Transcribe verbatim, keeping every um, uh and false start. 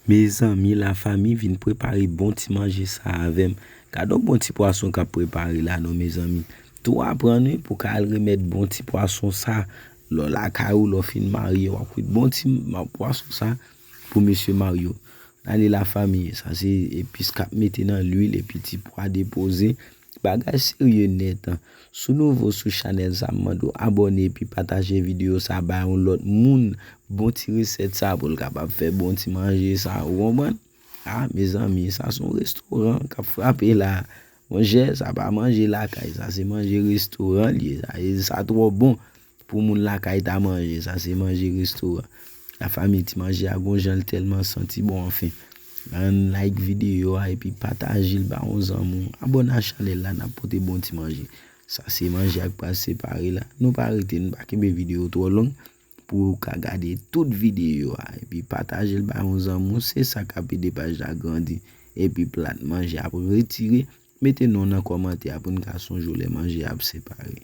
Mezanmi, lafanmi, vin prepare bon ti manje sa avè m. Gade yon bon ti pwason k ap prepare la non, mezanmi. Tou aprann wi pou ka al remèt bon ti pwason sa lè w lakay ou, lè w fin marye, w ap kwit bon ti ma- pwason sa pou mesye marye w. Ale lafanmi, sa se epis k ap mete nan lwil epi ti pwa depoze. Bagay serye nèt. Si w nouvo sou chanèl sa, m mande w abòne epi pataje videyo sa bay yon lòt moun. Bon ti resèt sa pou l kapab fè bon ti manje sa, ou konprann? Ah, mezanmi, sa se yon restoran k ap frape la. Monchè, sa pa manje lakay, sa se manje restoran li ye. Sa, sa twò bon pou moun lakay ta manje. Sa se manje restoran. Lafanmi, ti manje a gon jan l tèlman santi bon, anfen. Ann like videyo a epi pataje l ba yon zanmi w. Abòne a chanèl la, n ap pote bon ti manje. Sa se manje a k pral separe la. Nou pa rete, nou pa kenbe videyo twò long pou w ka gade tout videyo a. Epi pataje l ba yon zanmi w, se sa k ap ede paj la grandi. Epi plat manje ap retire, mete non w nan kòmantè a pou n ka sonje w lè manje a ap separe.